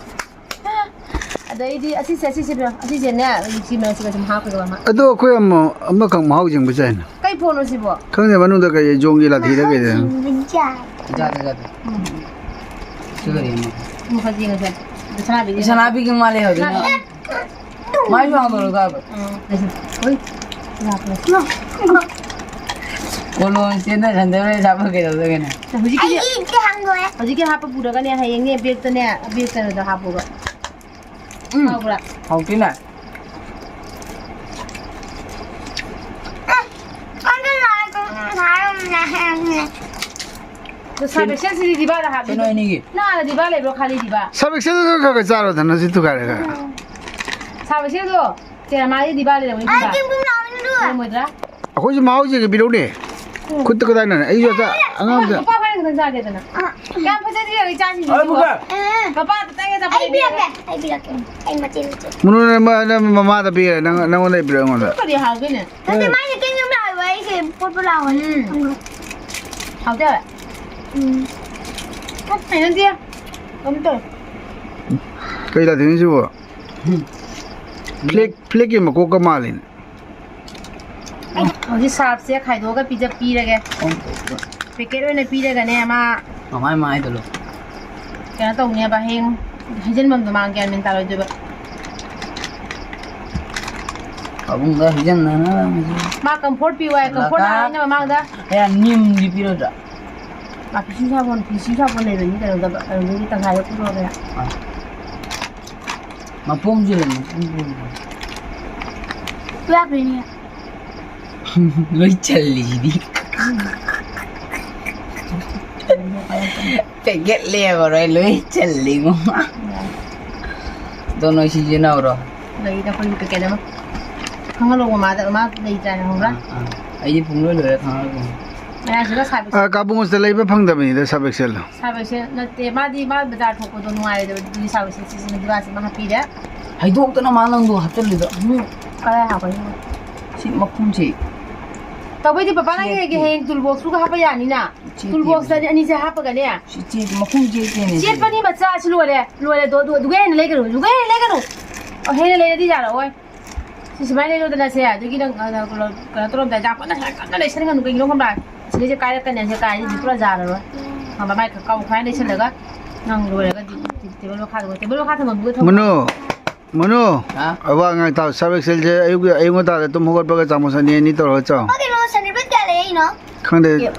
ꯑꯗꯩꯗꯤ ꯑꯁꯤꯁꯦ, ꯑꯁꯤꯁꯦ ꯄꯤꯔꯣ꯫ ꯑꯁꯤꯁꯦꯅꯦ, ꯁꯤ ꯃꯔꯛꯁꯤꯒ ꯁꯨꯝ ꯍꯥꯞꯈ꯭ꯔꯒ ꯑꯃ꯫ ꯑꯗꯣ ꯑꯩꯈꯣꯏ ꯑꯃ, ꯑꯃꯈꯛ ꯃꯍꯥꯎ ꯌꯦꯡꯕ ꯆꯥꯏꯅ꯫ ꯀꯩ ꯄꯣꯠꯅꯣ ꯁꯤꯕꯣ? ꯈꯪꯗꯦ, ꯃꯅꯨꯡꯗ ꯀꯩ ꯌꯣꯡꯒꯤ ꯂꯥꯊꯤꯔ ꯀꯩꯗ꯫ ꯌꯥꯗꯦ, ꯌꯥꯗꯦ꯫ ꯎꯝ꯫ ꯁꯤ ꯀꯔꯤ ꯑꯃ? ꯑꯃꯨꯛ ꯈꯔ ꯌꯦꯡꯉꯁꯦ꯫ ꯁꯅꯥꯕꯤꯗꯤ ꯁꯅꯥꯕꯤꯒꯤ ꯃꯥꯜꯂꯦ ꯍꯧꯖꯤꯛ꯫ ꯁꯅꯥꯕꯤ꯫ ꯃꯥꯏꯁꯨ ꯍꯥꯡꯗꯣꯛꯑꯒ꯫ ꯎꯝ꯫ ꯍꯣꯏ꯫ ꯀꯣꯂꯣꯟ ꯆꯦꯟꯗ ꯁꯟꯗ ꯂꯣꯏ ꯆꯥꯕ ꯀꯩꯗꯧꯗꯣꯏꯅꯣ? ꯍꯧꯖꯤꯛꯀꯤ ꯑꯩꯒꯤꯗꯤ ꯍꯥꯡꯗꯣꯛꯑꯦ꯫ ꯍꯧꯖꯤꯛꯀꯤ ꯍꯥꯞꯄ ꯄꯨꯔꯒꯅꯦ, ꯍꯌꯦꯡꯅꯦ ꯕꯦꯛꯇꯅꯦ, ꯕꯦꯛ ꯀꯩꯅꯣꯗ ꯍꯥꯞꯄꯣꯕ꯫ ꯎꯝ꯫ ꯍꯥꯎꯕ꯭ꯔꯥ? ꯍꯥꯎꯇꯦꯅꯦ꯫ ꯑꯦ, ꯑꯩꯗꯤ ꯂꯥꯏ ꯀꯩꯅꯣ ꯊꯥꯔꯝꯃꯦ ꯍꯥꯏꯔꯝꯃꯦ꯫ ꯑꯗꯣ ꯁꯥꯔꯞ ꯑꯦꯛꯁꯦꯜꯁꯤꯗꯤ ꯗꯤꯕꯥꯗ ꯍꯥꯞꯄꯤ꯫ ꯀꯩꯅꯣ ꯑꯅꯤꯒꯤ? ꯅꯪ ꯑꯥꯗ ꯗꯤꯕꯥ ꯂꯩꯕ꯭ꯔꯣ? ꯈꯥꯂꯤ ꯗꯤꯕꯥ? ꯁꯥꯔꯞ ꯑꯦꯛꯁꯦꯜꯗꯣ ꯈꯔ ꯈꯔ ꯆꯥꯔꯣꯗꯅ, ꯁꯤ ꯊꯨꯒꯥꯏꯔꯒ꯫ ꯁꯥꯔꯞ ꯑꯦꯛꯁꯦꯜꯗꯣ? ꯁꯦ, ꯃꯥꯗꯤ ꯗꯤꯕꯥ ꯂꯩꯔꯝꯒꯅꯤ ꯑꯩ ꯗꯤꯕꯥ꯫ ꯆꯦꯡꯒꯨꯝ ꯂꯥꯎꯅꯤꯡꯗ꯭ꯔꯣ? ꯂꯩꯔꯝꯃꯣꯏꯗ꯭ꯔꯥ? ꯑꯩꯈꯣꯏꯁꯨ ꯃꯍꯥꯎ ꯌꯦꯡꯒꯦ ꯄꯤꯔꯛꯎꯅꯦ꯫ ꯎꯝ꯫ ꯈꯨꯠꯇ ꯀꯗꯥꯏꯅꯣꯅꯦ? ꯑꯩꯁꯨ ꯑꯝꯇ ꯑꯉꯥꯡ ꯑꯝꯇ ꯅꯨꯄꯥ ꯐꯅꯦꯛ ꯈꯛꯇꯪ ꯆꯥꯒꯦꯗꯅ꯫ ꯑꯥ꯫ ꯌꯥꯝ ꯐꯖꯗꯦ, ꯌꯥꯔꯦ, ꯆꯥꯁꯤꯡꯁꯦ꯫ ꯑꯩ ꯄꯨꯀꯥ꯫ ꯑꯥ꯫ ꯃꯄꯥ ꯈꯛꯇꯪꯒ ꯆꯥꯄꯣꯠ ꯑꯩ ꯄꯤꯔꯛꯀꯦ, ꯂꯩꯕꯤꯔꯒ꯫ ꯑꯩ ꯄꯤꯔꯛꯀꯦ꯫ ꯑꯩ ꯃꯆꯦ, ꯃꯆꯦ꯫ ꯃꯨꯅꯨ, ꯅꯪ ꯃ-, ꯅꯪ ꯃꯃꯥꯗ ꯄꯤꯔꯦ, ꯅꯪ, ꯅꯪꯉꯣꯟꯗ ꯄꯤꯔꯛꯑꯣ ꯑꯩꯉꯣꯟꯗ꯫ ꯑꯗꯨ ꯀꯔꯤ ꯍꯥꯎꯗꯣꯏꯅꯦ? ꯅꯠꯇꯦ, ꯎꯝ꯫ ꯃꯥꯏꯁꯦ ꯀꯦꯝ ꯀꯦꯝ ꯂꯥꯎꯋꯦꯕ, ꯑꯩꯁꯦ ꯄꯣꯠ ꯄꯣꯠ ꯂꯥꯎꯋꯦ꯫ ꯎꯝ꯫ ꯈꯪꯕ꯭ꯔꯥ? ꯍꯥꯎꯇꯦ ꯍꯥꯏꯕ꯫ ꯎꯝ꯫ ꯍꯩꯅꯗꯦ꯫ ꯀꯩꯅꯣ ꯇꯧꯋꯦ꯫ ꯀꯩ ꯂꯥꯛꯇꯣꯏꯅꯣ ꯁꯤꯕꯣ? ꯎꯝ꯫ ꯐ꯭ꯂꯦꯛ, ꯐ꯭ꯂꯦꯛꯀꯤ ꯃꯀꯣꯛꯀ ꯃꯥꯜꯂꯤꯅꯦ꯫ ꯍꯧꯖꯤꯛ ꯁꯥꯔꯞꯁꯦ ꯈꯥꯏꯗꯣꯛꯑꯒ ꯄꯤꯖ-, ꯄꯤꯔꯒꯦ꯫ ꯄꯦꯀꯦꯠ ꯑꯣꯏꯅ ꯄꯤꯔꯒꯅꯦ, ꯃꯥ ꯃꯃꯥꯏ ꯃꯃꯥꯏꯗ ꯂꯣ꯫ ꯀꯩꯅꯣ ꯇꯧꯅꯦꯕ, ꯍꯌꯦꯡ ꯍꯩꯖꯤꯟꯐꯝꯗꯣ ꯃꯥ ꯒ꯭ꯌꯥꯟ ꯃꯦꯟ ꯇꯥꯔꯣꯏꯗꯣꯏꯕ꯫ ꯄꯥꯕꯨꯡꯗ ꯍꯩꯖꯤꯟꯅꯅꯕ꯫ ꯃꯥ ꯀꯝꯐꯣꯔꯠ ꯄꯤꯌꯨ ꯍꯥꯏ, ꯀꯝꯐꯣꯔꯠ ꯂꯥꯛꯀꯥ-, ꯍꯥꯏꯅ ꯃꯃꯥꯡꯗ꯫ ꯑꯦ, ꯅꯤꯝꯒꯤ ꯄꯤꯔꯣꯏꯗ꯭ꯔꯥ? ꯃꯥ ꯐꯤꯁꯨ ꯁꯥꯄꯣꯟ, ꯐꯤꯁꯨ ꯁꯥꯄꯣꯟ ꯂꯩꯕꯅꯤ ꯀꯩꯅꯣꯗ, ꯑꯗꯨꯗꯒꯤ ꯇꯪꯈꯥꯏꯗ ꯄꯨꯊꯣꯛꯑꯒꯦ꯫ ꯑꯥ꯫ ꯃꯄꯣꯝꯁꯨ ꯂꯩ, ꯃꯄꯣꯝ ꯄꯣꯝ꯫ ꯄꯨꯔꯥ ꯄꯤꯅꯤ꯫ ꯂꯣꯏ ꯆꯜꯂꯤꯁꯤꯗꯤ꯫ ꯄꯦꯀꯦꯠ ꯂꯦꯝꯃꯔꯣꯏ, ꯂꯣꯏ ꯆꯜꯂꯤꯉꯣ꯫ ꯑꯗꯣ ꯅꯣꯏ ꯁꯤ ꯁꯤꯖꯤꯟꯅꯧꯔꯣ꯫ ꯂꯩꯗ ꯑꯩꯈꯣꯏꯒꯤ ꯄꯦꯀꯦꯠ ꯑꯃ꯫ ꯈꯪꯍꯜꯂꯣ ꯃꯃꯥꯗ, ꯃꯃꯥ ꯂꯩꯇ꯭ꯔꯥꯅ ꯈꯪꯕ꯭ꯔꯥ? ꯑꯥ, ꯑꯥ꯫ ꯑꯩꯗꯤ ꯄꯨꯡꯂꯣꯏ ꯂꯣꯏꯔꯦ ꯈꯪꯍꯜꯂꯣ꯫ ꯃꯌꯥꯝꯁꯤꯒ ꯁꯥꯕ ꯑꯥ, ꯀꯥꯕꯨꯡꯁꯇ ꯂꯩꯕ ꯐꯪꯗꯕꯅꯤꯗ ꯁꯥꯕ ꯑꯦꯛꯁꯦꯜꯗꯣ꯫ ꯁꯥꯕ ꯑꯦꯛꯁꯦꯜ ꯅꯠꯇꯦ, ꯃꯥꯗꯤ ꯃꯥ ꯕꯖꯥꯔ ꯊꯣꯛꯄꯗꯣ ꯅꯨꯡꯉꯥꯏꯔꯣꯏꯗꯕ ꯑꯗꯨꯒꯤ ꯁꯥꯕ ꯑꯦꯛꯁꯦꯜ ꯁꯤꯖꯤꯟꯅ ꯗꯤꯕꯥꯁꯤ ꯑꯃ ꯍꯥꯞꯄꯤꯔꯦ꯫ ꯍꯩꯗꯣꯛꯇꯅ ꯃꯥ ꯅꯪꯗꯣ ꯍꯥꯞꯆꯜꯂꯤꯗꯣ꯫ ꯎꯝ꯫ ꯀꯗꯥꯏ ꯍꯥꯞꯄꯅꯤ? ꯁꯤ ꯃꯈꯨꯝꯁꯤ꯫ ꯇꯧꯕꯩꯗꯤ ꯄꯄꯥ ꯅꯪꯒꯤ ꯆꯦꯠꯇꯦ꯫ ꯍꯌꯦꯡ ꯇꯨꯜꯕꯣꯛꯁꯇꯨꯒ ꯍꯥꯞꯄ ꯌꯥꯅꯤꯅ꯫ ꯆꯦꯠꯇꯦ꯫ ꯇꯨꯜꯕꯣꯛꯁꯇꯗꯤ ꯑꯅꯤꯁꯦ ꯍꯥꯞꯄꯒꯅꯦ꯫ ꯁꯤ ꯆꯦꯠ-, ꯃꯈꯨꯝ ꯆꯦꯠꯇꯦꯅꯦ ꯁꯤ꯫ ꯆꯦꯠꯄꯅꯤ ꯃꯆꯥ, ꯑꯁꯤ ꯂꯣꯏꯔꯦ꯫ ꯂꯣꯏꯔꯦ, ꯑꯗꯨ, ꯑꯗꯨ, ꯑꯗꯨꯒ ꯍꯦꯟꯅ ꯂꯩꯒꯅꯨ, ꯑꯗꯨꯒ ꯍꯦꯟꯅ ꯂꯩꯒꯅꯨ꯫ ꯑꯣ, ꯍꯦꯟꯅ ꯂꯩꯔꯗꯤ ꯌꯥꯔꯛꯑꯣꯏ꯫ ꯁꯤ ꯁꯨꯃꯥꯏꯅ ꯂꯩꯔꯣꯗꯅ ꯁꯦ, ꯑꯗꯨꯒꯤ ꯅꯪ, ꯑ, ꯀꯩꯅꯣ, ꯀꯩꯅꯣ ꯇꯧꯔꯝꯗꯥꯏ, ꯌꯥꯝ ꯀꯟꯅ, ꯌꯥꯝ ꯀꯟꯅ ꯂꯩꯁꯟꯒꯅꯨ, ꯀꯩꯒꯤꯅꯣ ꯈꯪꯕ꯭ꯔꯥ? ꯁꯤꯒꯩꯁꯦ ꯀꯥꯏꯔꯛꯀꯅꯤ, ꯁꯦ ꯀꯥꯏꯔꯗꯤ ꯄꯨꯔꯥ ꯌꯥꯔꯔꯣꯏ꯫ ꯈꯪꯕ꯭ꯔꯥ? ꯃꯥꯏ ꯀꯥꯎ ꯈꯥꯏ ꯂꯩꯁꯜꯂꯒ ꯅꯪ ꯂꯣꯏꯔꯒꯗꯤ ꯇꯦꯕꯜ ꯃꯈꯥꯗ, ꯇꯦꯕꯜ ꯃꯈꯥ ꯊꯝꯃꯝꯕꯗꯣ ꯊꯝꯃꯣ꯫ ꯃꯅꯨ, ꯃꯅꯨ, ꯍꯥ? ꯑꯋꯥ ꯉꯥꯡ ꯇꯥꯎ, ꯁꯥꯔ ꯑꯦꯛꯁꯦꯜꯁꯦ ꯑꯌꯨꯛ, ꯑꯌꯨꯛ ꯉꯟꯇꯥꯗ ꯇꯨꯝ ꯍꯧꯒꯠꯄꯒ ꯆꯥꯃꯁ ꯑꯅꯤ ꯑꯅꯤ ꯇꯧꯔꯒ ꯆꯥꯎ꯫ ꯄꯥ ꯀꯩꯅꯣ, ꯁꯟ ꯔꯤꯕꯟ ꯀꯌꯥ ꯂꯩꯔꯛꯏꯅꯣ? ꯈꯪꯗꯦ꯫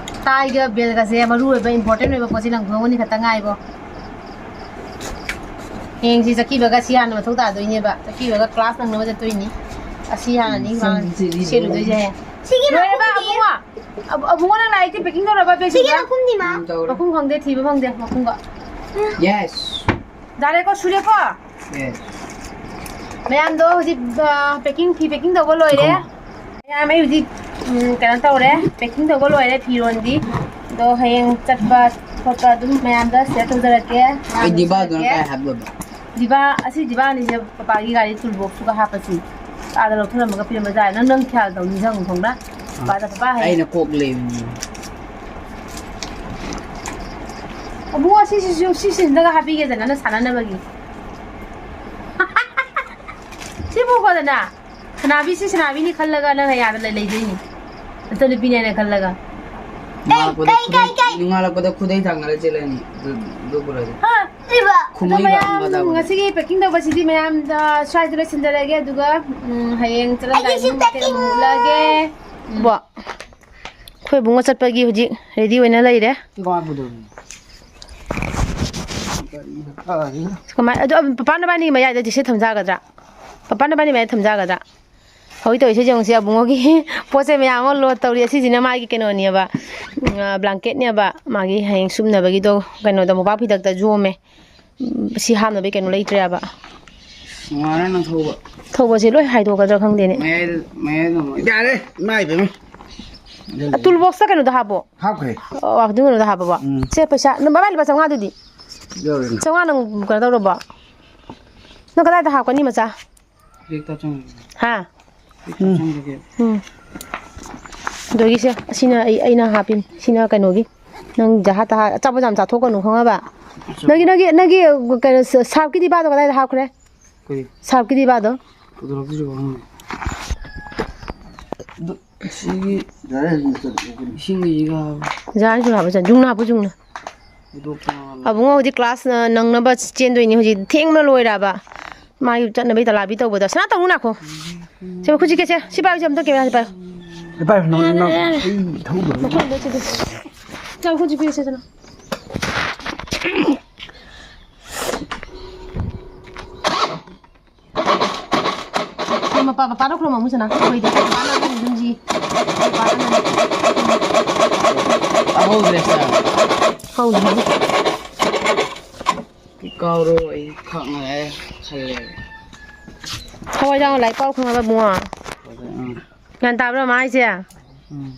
ꯇꯥꯏꯒ ꯕꯦꯜꯒꯁꯦ ꯃꯔꯨ ꯑꯣꯏꯕ, important ꯑꯣꯏꯕ ꯄꯣꯠꯁꯦ ꯂꯪꯊꯣꯛꯑꯝꯒꯅꯤ ꯈꯛꯇ ꯉꯥꯏꯕꯣ꯫ ꯍꯌꯦꯡꯁꯤ ꯆꯠꯈꯤꯕꯒ ꯁꯤ ꯍꯥꯟꯅ ꯃꯊꯧ ꯇꯥꯗꯣꯏꯅꯦꯕ꯫ ꯆꯠꯈꯤꯕꯒ class ꯅꯪꯅꯕ ꯆꯠꯇꯣꯏꯅꯤ꯫ ꯑꯁꯤ ꯍꯥꯟꯅꯅꯤ ꯃꯥ ꯁꯦꯠꯂꯨꯗꯣꯏꯁꯦ ꯍꯌꯦꯡ꯫ ꯁꯤꯒꯤ ꯂꯣꯏꯔꯕ, ꯃꯈꯨꯝꯗꯤ? ꯑꯕꯨꯡꯉꯣ? ꯑꯕ-, ꯑꯕꯨꯡꯉꯣ, ꯅꯪ ꯂꯥꯏꯔꯤꯛꯇꯤ packing ꯇꯧꯔꯕ ꯕꯦꯒꯁꯤꯡꯗꯣ? ꯁꯤꯒꯤ ꯃꯈꯨꯝꯗꯤ, ꯃꯥ? ꯎꯝ, ꯇꯧꯔꯦ꯫ ꯃꯈꯨꯝ ꯈꯪꯗꯦ, ꯊꯤꯕ ꯐꯪꯗꯦ ꯃꯈꯨꯝꯒ꯫ Yes꯫ ꯌꯥꯔꯦꯀꯣ, ꯁꯨꯔꯦꯀꯣ? Yes꯫ ꯃꯌꯥꯝꯗꯣ ꯍꯧꯖꯤꯛ, ꯑ, packing, ꯐꯤ packing ꯇꯧꯕ ꯂꯣꯏꯔꯦ꯫ ꯃꯌꯥꯝ ꯑꯩ ꯍꯧꯖꯤꯛ, ꯎꯝ, ꯀꯩꯅꯣ ꯇꯧꯔꯦ, packing ꯇꯧꯕ ꯂꯣꯏꯔꯦ ꯐꯤꯔꯣꯟꯗꯤ꯫ ꯑꯗꯣ ꯍꯌꯦꯡ ꯆꯠꯄ ꯈꯣꯠꯄ ꯑꯗꯨꯝ ꯃꯌꯥꯝꯗ share ꯇꯧꯖꯔꯛꯀꯦ꯫ ꯑꯩ ꯗꯤꯕꯥꯗꯨꯅ ꯀꯥꯏ ꯍꯥꯞꯇꯣꯏꯕ? ꯗꯤꯕꯥ, ꯑꯁꯤ ꯗꯤꯕꯥꯅꯤꯁꯦ ꯄꯄꯥꯒꯤ ꯒꯥꯔꯤ toolboxꯇꯨꯒ ꯍꯥꯞꯄꯁꯤ꯫ ꯑꯥꯗ ꯂꯧꯊꯔꯝꯃꯒ ꯄꯤꯔꯝꯕꯁꯨ ꯌꯥꯏ꯫ ꯅꯪ, ꯅꯪ ꯈꯌꯥꯜ ꯇꯧ, ꯅꯤꯡꯁꯤꯡꯉꯨ ꯈꯪꯕ꯭ꯔꯥ? ꯄꯄꯥꯗ, "ꯄꯄꯥ ꯍꯌꯦꯡ" ꯑꯩꯅ ꯀꯣꯛ ꯂꯩꯕꯅꯤ꯫ ꯑꯕꯨꯡꯉꯣ, ꯁꯤꯁꯤꯁꯨ, ꯁꯤꯁꯤꯗꯒ ꯍꯥꯞꯄꯤꯒꯦꯗꯅ, ꯅꯪ ꯁꯥꯟꯅꯅꯕꯒꯤ꯫ ꯁꯤ ꯄꯨꯈꯣꯗꯅ꯫ ꯁꯅꯥꯕꯤꯁꯤ ꯁꯅꯥꯕꯤꯅꯤ ꯈꯜꯂꯒ ꯅꯪ ꯑꯌꯥꯗ ꯂꯩ-, ꯂꯩꯗꯣꯏꯅꯤ꯫ ꯅꯆꯟꯅꯨꯄꯤꯅꯦꯅ ꯈꯜꯂꯒ꯫ ꯅꯣꯡꯉꯥꯜꯂꯛꯄꯗ ꯀꯩ, ꯀꯩ, ꯈꯨꯗꯩ, ꯀꯩ? ꯅꯣꯡꯉꯥꯜꯂꯛꯄꯗ ꯈꯨꯗꯩ ꯊꯥꯡꯒꯠꯂ ꯆꯦꯜꯂꯅꯤ꯫ ꯑꯗꯨ, ꯑꯗꯨ ꯄꯨꯔꯗꯤ꯫ ꯍꯥ? ꯏꯕ꯫ ꯑꯗꯣ ꯈꯨꯃꯨꯛ ꯃꯌꯥꯝ ꯌꯥꯝꯕꯗ ꯉꯁꯤꯒꯤ packing ꯇꯧꯕꯁꯤꯗꯤ ꯃꯌꯥꯝꯗ ꯁ꯭ꯋꯥꯏꯗ ꯂꯣꯏꯁꯤꯟꯖꯔꯒꯦ, ꯑꯗꯨꯒ, ꯎꯝ, ꯍꯌꯦꯡ ꯆꯠꯂꯝꯗꯥꯏ ꯑꯩꯒꯤꯁꯨ ꯑꯗꯨꯝ ꯃꯇꯦꯛ ꯑꯃ packing꯫ ꯎꯠꯂꯛꯑꯒꯦ꯫ ꯎꯝ꯫ ꯕꯣ, ꯑꯩꯈꯣꯏ ꯏꯕꯨꯡꯉꯣ ꯆꯠꯄꯒꯤ ꯍꯧꯖꯤꯛ ready ꯑꯣꯏꯅ ꯂꯩꯔꯦ꯫ ꯁꯤ ꯀꯃꯥꯏꯅ ꯄꯨꯗꯣꯏꯅꯣ? ꯀꯔꯤꯅꯣ ꯐꯔꯤꯅꯣ? ꯀꯃꯥꯏ-, ꯑꯗꯨ, ꯄꯄꯥ ꯅꯕꯥꯅꯤꯒꯤ ꯃꯌꯥꯏꯗ ꯁꯤꯁꯦ ꯊꯝꯖꯒꯗ꯭ꯔꯥ? ꯄꯄꯥ ꯅꯕꯥꯅꯤ ꯃꯌꯥꯏꯗ ꯊꯝꯖꯒꯗ꯭ꯔꯥ? ꯍꯧꯖꯤꯛ ꯇꯧꯔꯤꯁꯦ ꯌꯦꯡꯉꯨꯁꯦ, ꯑꯕꯨꯡꯉꯣꯒꯤ ꯄꯣꯠ ꯆꯩ ꯃꯌꯥꯝ ꯑꯃ load ꯇꯧꯔꯤ꯫ ꯑꯁꯤꯁꯤꯅ ꯃꯥꯒꯤ ꯀꯩꯅꯣꯅꯦꯕ, ꯎꯝ, blanketꯅꯦꯕ, ꯃꯥꯒꯤ ꯍꯌꯦꯡ ꯁꯨꯞꯅꯕꯒꯤꯗꯣ ꯀꯩꯅꯣꯗ, ꯃꯣꯝꯄꯥꯛ ꯐꯤꯗꯛꯇ ꯌꯣꯝꯃꯦ꯫ ꯎꯝ, ꯁꯤ ꯍꯥꯞꯅꯕꯒꯤ ꯀꯩꯅꯣ ꯂꯩꯇ꯭ꯔꯦꯕ꯫ ꯅꯨꯡꯉꯥꯏꯔꯦ ꯅꯪ ꯊꯧꯕ꯫ ꯊꯧꯕꯁꯦ ꯂꯣꯏ ꯍꯥꯏꯗꯣꯛꯀꯗ꯭ꯔꯥ ꯈꯪꯗꯦꯅꯦ꯫ ꯃꯌꯥꯏꯗ, ꯃꯌꯥꯏꯗ ꯑꯃꯨꯛ꯫ ꯌꯥꯔꯦ, ꯏꯃꯥ ꯏꯕꯦꯝꯃ꯫ ꯑ, tool boxꯇ ꯀꯩꯅꯣꯗꯣ ꯍꯥꯞꯄꯣ꯫ ꯍꯥꯞꯈ꯭ꯔꯦ꯫ ꯑꯣ, ꯑꯗꯨ ꯀꯩꯅꯣꯗ ꯍꯥꯞꯄꯕꯣ? ꯎꯝ꯫ ꯁꯦ, ꯄꯩꯁꯥ, ꯅꯪ ꯕꯕꯥ ꯂꯨꯄꯥ ꯆꯥꯝꯃꯉꯥꯗꯨꯗꯤ? ꯌꯥꯎꯔꯦ꯫ ꯆꯥꯝꯃꯉꯥ ꯅꯪ ꯀꯩꯅꯣ ꯇꯧꯔꯕꯣ? ꯅꯪ ꯀꯗꯥꯏꯗ ꯍꯥꯞꯀꯅꯤ, ꯃꯆꯥ? ꯍꯦꯛꯇ ꯆꯪꯉꯦ꯫ ꯍꯥ? ꯍꯦꯛꯇ ꯎꯝ꯫ ꯆꯪꯈꯤꯒꯦ꯫ ꯎꯝ꯫ ꯑꯗꯒꯤꯁꯦ, ꯑꯁꯤꯅ ꯑꯩ, ꯑꯩꯅ ꯍꯥꯞꯄꯤꯅꯤ꯫ ꯁꯤꯅ ꯀꯩꯅꯣꯒꯤ, ꯅꯪ ꯖꯍꯥ ꯇꯍꯥ ꯑꯆꯥꯄꯣꯠ ꯌꯥꯝ ꯆꯥꯊꯣꯛꯀꯅꯨ, ꯈꯪꯉꯕ? ꯑꯆꯥꯄꯣꯠ꯫ ꯅꯪꯒꯤ, ꯅꯪꯒꯤ, ꯅꯪꯒꯤ, ꯀꯩꯅꯣ, ꯁ-, ꯁꯥꯞꯀꯤ ꯗꯤꯕꯥꯗꯣ ꯀꯗꯥꯏꯗ ꯍꯥꯞꯈ꯭ꯔꯦ? ꯀꯔꯤ? ꯁꯥꯞꯀꯤ ꯗꯤꯕꯥꯗꯣ? ꯄꯨꯊꯣꯔꯛꯇ꯭ꯔꯤꯕꯣ ꯈꯪꯗꯦ꯫ ꯑꯗꯨ, ꯁꯤꯒꯤ ꯏꯁꯤꯡꯒꯤꯁꯤꯒ ꯍꯥꯞꯄ꯫ ꯖꯥꯔꯁꯨ ꯍꯥꯞꯄ ꯆꯟ-, ꯖꯨꯡꯅ ꯍꯥꯞꯄꯨ, ꯖꯨꯡꯅ꯫ ꯍꯩꯗꯣꯛꯄ ꯉꯝꯃꯦ꯫ ꯑꯕꯨꯡꯉꯣ ꯍꯧꯖꯤꯛ class ꯅ-, ꯅꯪꯅꯕ ꯆꯦꯟꯗꯣꯏꯅꯤ ꯍꯧꯖꯤꯛ꯫ ꯊꯦꯡꯅ ꯂꯣꯏꯔꯕ꯫ ꯃꯥꯒꯤ ꯆꯠꯅꯕꯩ ꯇꯂꯥꯕꯤ ꯇꯧꯕꯗ꯫ ꯁꯅꯥ ꯇꯧꯅꯨ ꯅꯥꯈꯣ꯫ ꯁꯦ, ꯈꯨꯠꯁꯤ ꯀꯦꯁꯦ꯫ ꯁꯤ ꯄꯥꯏꯌꯨ, ꯁꯦ, ꯑꯝꯇ camera ꯁꯤ ꯄꯥꯏꯌꯨ꯫ ꯁꯤ ꯄꯥꯏꯌꯨ, ꯅꯪ, ꯅꯪ, ꯑꯩ ꯊꯧꯗꯣꯏꯅꯤ꯫ ꯃꯈꯣꯟ ꯑꯝꯇ ꯁꯤꯗꯤ꯫ ꯆꯪ, ꯈꯨꯠꯁꯤ ꯄꯤꯔꯨꯁꯦ, ꯆꯠꯂꯣ꯫ ꯃꯄꯥ, ꯃꯄꯥꯗ ꯈꯨꯔꯨꯝꯃꯝꯃꯨ ꯁꯅꯥ꯫ ꯑꯩꯈꯣꯏꯗꯤ ꯃꯄꯥꯅ ꯑꯗꯨꯝ ꯌꯨꯝꯁꯤ꯫ ꯃꯄꯥꯅ ꯇꯥꯍꯧꯗ꯭ꯔꯦ, ꯁꯥꯔ꯫ ꯍꯧꯗ꯭ꯔꯦ꯫ ꯀꯥꯎꯔꯣ, ꯑꯩ ꯈꯪꯉꯦ ꯈꯜꯂꯦ꯫ ꯊꯋꯥꯏ ꯌꯥꯎꯅ ꯂꯥꯏꯔꯤꯛ ꯄꯥꯎ ꯈꯪꯉꯕ ꯏꯕꯨꯡꯉꯣ? ꯎꯝ꯫ ꯒ꯭ꯌꯥꯟ ꯇꯥꯕ꯭ꯔꯥ ꯃꯥ ꯍꯥꯏꯁꯦ? ꯎꯝ꯫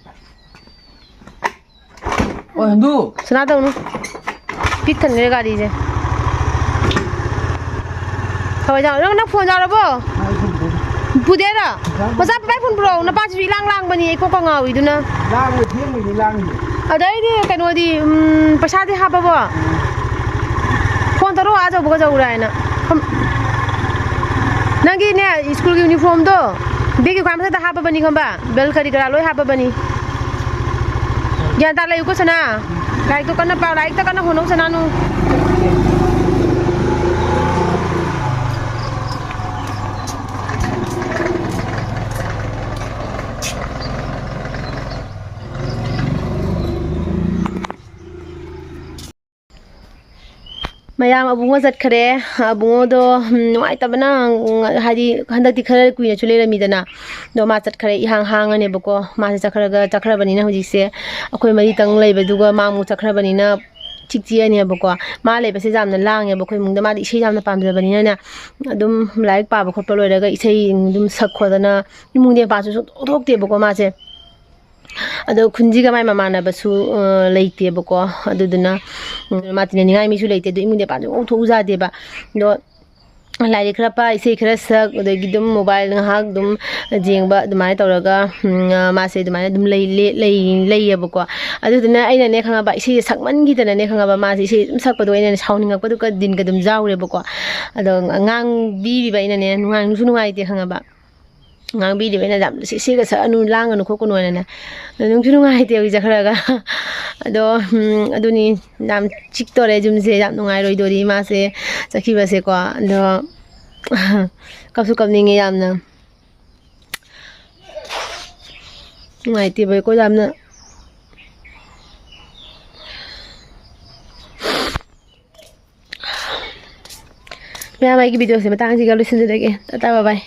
ꯑꯣ, ꯍꯟꯗꯨ꯫ ꯁꯅꯥ ꯇꯧꯅꯨ꯫ ꯄꯤꯛ ꯊꯟꯈ꯭ꯔꯦ ꯒꯥꯔꯤꯁꯦ꯫ ꯊꯋꯥꯏ ꯌꯥꯎ-, ꯅꯪ, ꯅꯪ phone ꯌꯥꯎꯔꯕꯣ? ꯄꯨꯗꯦꯔꯣ? ꯃꯆꯥ ꯄꯥꯏ phone ꯄꯨꯔꯛꯑꯣ꯫ ꯅꯄꯥꯁꯤꯁꯨ ꯏꯂꯥꯡ ꯂꯥꯡꯕꯅꯤ, ꯑꯩ ꯀꯣꯛꯀ ꯉꯥꯎꯏꯗꯨꯅ꯫ ꯂꯥꯡꯉꯦ, ꯊꯦꯡꯕꯩꯅꯤ ꯂꯥꯡꯉꯤꯁꯦ꯫ ꯑꯗꯩꯗꯤ ꯀꯩꯅꯣꯗꯤ, ꯎꯝ, ꯄꯩꯁꯥꯗꯤ ꯍꯥꯞꯄꯕꯣ? ꯎꯝ꯫ Phone ꯇꯧꯔꯣ, ꯑꯥ ꯑꯆꯧꯕꯒ ꯆꯧꯔꯥ ꯍꯥꯏꯅ꯫ ꯐꯝ-, ꯅꯪꯒꯤꯅꯦ, school ꯒꯤ uniform ꯗꯣ, bag ꯀꯤ ꯈ꯭ꯋꯥꯏ ꯃꯊꯛꯇ ꯍꯥꯞꯄꯕꯅꯤ, ꯈꯪꯕ? Belt ꯀꯔꯤ ꯀꯔꯥ ꯂꯣꯏ ꯍꯥꯞꯄꯕꯅꯤ꯫ ꯒ꯭ꯌꯥꯟ ꯇꯥ ꯂꯩꯌꯨꯀꯣ, ꯁꯅꯥ꯫ ꯂꯥꯏꯔꯤꯛꯇꯣ ꯀꯟꯅ ꯄꯥꯎ, ꯂꯥꯏꯔꯤꯛꯇ ꯀꯟꯅ ꯍꯣꯠꯅꯧ, ꯁꯅꯥꯅꯨ꯫ ꯃꯌꯥꯝ ꯑꯕꯨꯡꯉꯣ ꯆꯠꯈ꯭ꯔꯦ꯫ ꯑꯕꯨꯡꯉꯣꯗꯣ, ꯎꯝ, ꯅꯨꯡꯉꯥꯏꯇꯕꯅ, ꯎꯝ, ꯍꯥꯏꯗꯤ ꯍꯟꯗꯛꯇꯤ ꯈꯔ ꯀꯨꯏꯅꯁꯨ ꯂꯩꯔꯝꯃꯤꯗꯅ꯫ ꯑꯗꯣ ꯃꯥ ꯆꯠꯈ꯭ꯔꯦ, ꯏꯍꯥꯡ ꯍꯥꯡꯉꯅꯦꯕꯀꯣ꯫ ꯃꯥꯁꯦ ꯆꯠꯈ꯭ꯔꯒ, ꯆꯠꯈ꯭ꯔꯕꯅꯤꯅ ꯍꯧꯖꯤꯛꯁꯦ ꯑꯩꯈꯣꯏ ꯃꯔꯤꯇꯪ ꯂꯩꯕꯗꯨꯒ ꯃꯥ ꯑꯃꯨꯛ ꯆꯠꯈ꯭ꯔꯕꯅꯤꯅ ꯆꯤꯛ ꯆꯤꯛꯑꯅꯦꯕꯀꯣ꯫ ꯃꯥ ꯂꯩꯕꯁꯦ ꯌꯥꯝꯅ ꯂꯥꯡꯉꯦꯕ ꯑꯩꯈꯣꯏ ꯏꯃꯨꯡꯗ꯫ ꯃꯥꯗꯤ ꯏꯁꯩ ꯌꯥꯝꯅ ꯄꯥꯝꯖꯕꯅꯤꯅꯅꯦ, ꯑꯗꯨꯝ ꯂꯥꯏꯔꯤꯛ ꯄꯥꯕ ꯈꯣꯠꯄ ꯂꯣꯏꯔꯒ ꯏꯁꯩ ꯑꯗꯨꯝ ꯁꯛ ꯈꯣꯠꯇꯅ, ꯏꯃꯨꯡꯗꯤ ꯃꯄꯥꯟꯁꯨ ꯁꯨꯡꯊꯣꯛ ꯊꯣꯛꯇꯦꯕꯀꯣ ꯃꯥꯁꯦ꯫ ꯑꯗꯣ ꯈꯨꯟꯁꯤꯒ ꯃꯥꯏ ꯃꯃꯥꯟꯅꯕꯁꯨ, ꯑ, ꯂꯩꯇꯦꯕꯀꯣ꯫ ꯑꯗꯨꯗꯨꯅ, ꯎꯝ, ꯃꯥ ꯇꯤꯟꯅꯅꯤꯡꯉꯥꯏ ꯃꯤꯁꯨ ꯂꯩꯇꯦ꯫ ꯑꯗꯣ ꯏꯃꯨꯡꯗꯤ ꯃꯄꯥꯟꯁꯨ ꯁꯨꯡꯊꯣꯛ ꯊꯣꯛꯎꯖꯥꯗꯦꯕ꯫ ꯑꯗꯣ ꯂꯥꯏꯔꯤꯛ ꯈꯔ ꯄꯥ, ꯏꯁꯩ ꯈꯔ ꯁꯛ, ꯑꯗꯒꯤ ꯑꯗꯨꯝ mobile ꯉꯥꯏꯍꯥꯛ ꯑꯗꯨꯝ ꯌꯦꯡꯕ, ꯑꯗꯨꯃꯥꯏꯅ ꯇꯧꯔꯒ, ꯎꯝ, ꯃꯥꯁꯦ ꯑꯗꯨꯃꯥꯏꯅ ꯑꯗꯨꯝ ꯂꯩ-, ꯂꯦ-, ꯂꯩ-, ꯂꯩꯌꯦꯕꯀꯣ꯫ ꯑꯗꯨꯗꯨꯅ ꯑꯩꯅꯅꯦ, ꯈꯪꯉꯕ, ꯏꯁꯩꯁꯦ ꯁꯛꯃꯟꯈꯤꯗꯅꯅꯦ, ꯈꯪꯉꯕ, ꯃꯥꯁꯦ ꯏꯁꯩ ꯑꯗꯨꯝ ꯁꯛꯄꯗꯣ ꯑꯩꯅꯅꯦ ꯁꯥꯎꯅꯤꯡꯉꯛꯄꯗꯨꯒ ꯗꯤꯟꯒ ꯑꯗꯨꯝ ꯌꯥꯎꯔꯦꯕꯀꯣ꯫ ꯑꯗꯣ ꯉꯥꯡꯕꯤꯔꯤꯕ ꯑꯩꯅꯅꯦ, ꯅꯨꯡꯉꯥꯏ-, ꯅꯨꯡꯁꯨ ꯅꯨꯡꯉꯥꯏꯇꯦ, ꯈꯪꯉꯕ꯫ ꯉꯥꯡꯕꯤꯔꯤꯕ ꯑꯩꯅ ꯌꯥꯝ ꯁꯤ-, ꯁꯤꯒ ꯁꯛꯑꯅꯨ, ꯂꯥꯡꯒꯅꯨ ꯈꯣꯠꯀꯅꯨ ꯍꯥꯏꯅꯅꯦ꯫ ꯑꯗꯣ ꯅꯨꯡꯁꯨ ꯅꯨꯡꯉꯥꯏꯇꯦ ꯍꯧꯖꯤꯛ ꯆꯠꯈ꯭ꯔꯒ꯫ ꯑꯗꯣ, ꯎꯝ, ꯑꯗꯨꯅꯤ, ꯌꯥꯝ ꯆꯤꯛꯇꯣꯔꯦ ꯌꯨꯝꯁꯦ, ꯌꯥꯝ ꯅꯨꯡꯉꯥꯏꯔꯣꯏꯗꯣꯔꯤ ꯃꯥꯁꯦ ꯆꯠꯈꯤꯕꯁꯦꯀꯣ꯫ ꯑꯗꯣ ꯀꯞꯁꯨ ꯀꯞꯅꯤꯡꯉꯦ ꯌꯥꯝꯅ꯫ ꯅꯨꯡꯉꯥꯏꯇꯦꯕꯀꯣ ꯌꯥꯝꯅ꯫ ꯃꯌꯥꯝ, ꯑꯩꯒꯤ videoꯁꯦ ꯃꯇꯥꯡꯁꯤꯒ ꯂꯣꯏꯁꯤꯟꯖꯔꯒꯦ꯫ Tata, bye bye꯫